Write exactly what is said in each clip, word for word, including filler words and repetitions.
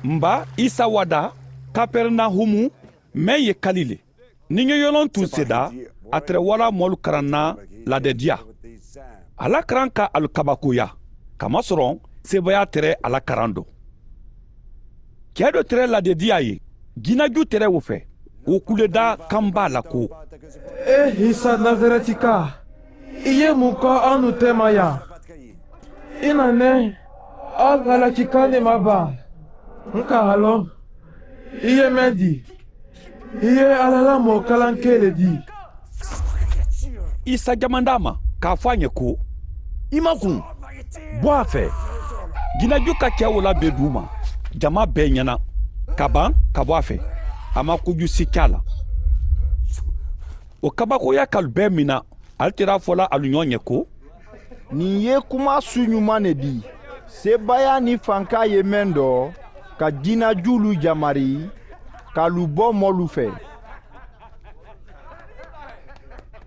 N ba isa wada kapɛrɛnahumu, meŋ ye kali le. Niŋ ye yoloŋ tuŋ seda, a tere wala moolu karanna ladediya. A la karaŋ ka alu kabakoya, kamasoroŋ seebayaa tere a la karaŋ do. Kee do tere ladediya ye, jinaju tere wo fe. Wo kuleda kambaa la ko, e isa nasaretika, i ye muŋ ko? Anu tema ya i na ne, ali halaki kane ma baa. N ka a loŋ i ye meŋ di. I ye alla la moo kalankee le dii. Isa jamanda a ma, ka a fo a ɲe ko, i ma kuŋ. Bo a fe. Jinaju ka ke wo la bee duuma, jamaa bee ɲana, ka baŋ ka bo a fe. A ma kuju si ke a la. Wo kabakoya ka alu bee mina. Ali tera a fo la alu ɲoo ɲe ko, niŋ ye kuma su ɲumaŋ ne dii. Seebayaa niŋ fankaa ye meŋ do, ka jinajuulu jamari ka lu bo moolu fee.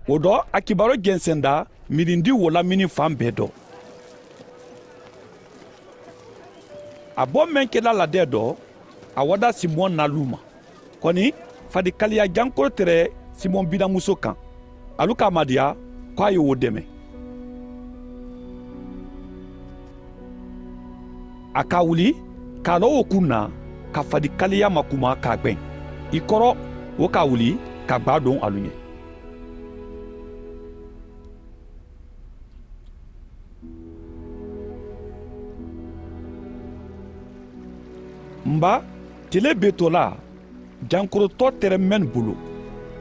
Wo do a kibaaroo jensenda miirindiŋ wo la miniŋ faŋ bee do. A boo meŋ kela ladee do, a wada simoŋ na luuma. Koni fadikaliya jankoro tere simoŋ binamuso kaŋ. Alu ka a maadiya ko a ye wo deme. A ka a wuli ka a loo wo kuŋ na, ka fadikaliya makuma ka a gbeŋ. I koro wo ka a wuli ka gbaa doŋ alu ɲe. N ba, tile beetolaa jankorotoo tere mennu bulu,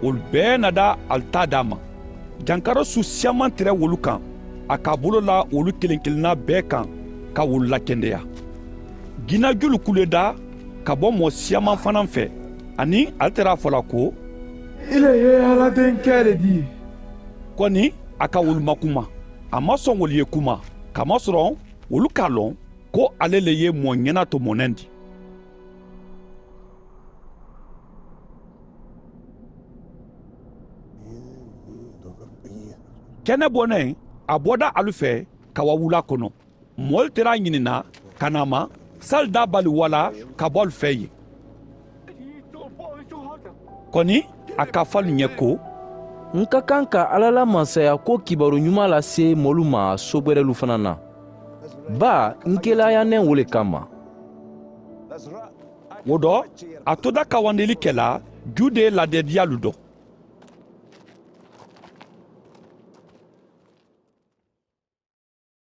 wolu bee na daa ali taa daa ma. Jankaro su siyamaŋ tere wolu kaŋ, a ka a buloo la wolu keleŋ keleŋ na bee kaŋ, ka wolu lakendeya. Jinajulu kuledaa ka bo moo siyamaŋ fanaa fee, aniŋ ali tara a fo la ko, i le ye alla denkee le dii. Koni a ka wolu makuma. A maŋ soŋ wolu ye kuma, kamasoroŋ wolu ka a loŋ ko ale le ye moo ɲanatomonendi. Kene boneŋ, a boda alu fee ka wawula kono. Moolu tera a ɲininna ka na a ma, sali daa bali wala ka bo alu fee ye? Koni a ka a fo alu ɲe ko, n ka kaŋ ka alla la mansayaakuwo kibaaru ɲumaa lase moolu ma sogberelu fanaa na. Baa, n kelaaya neŋ wo le kamma. Wo do, a toda kawandili kela jude ladediyaalu do.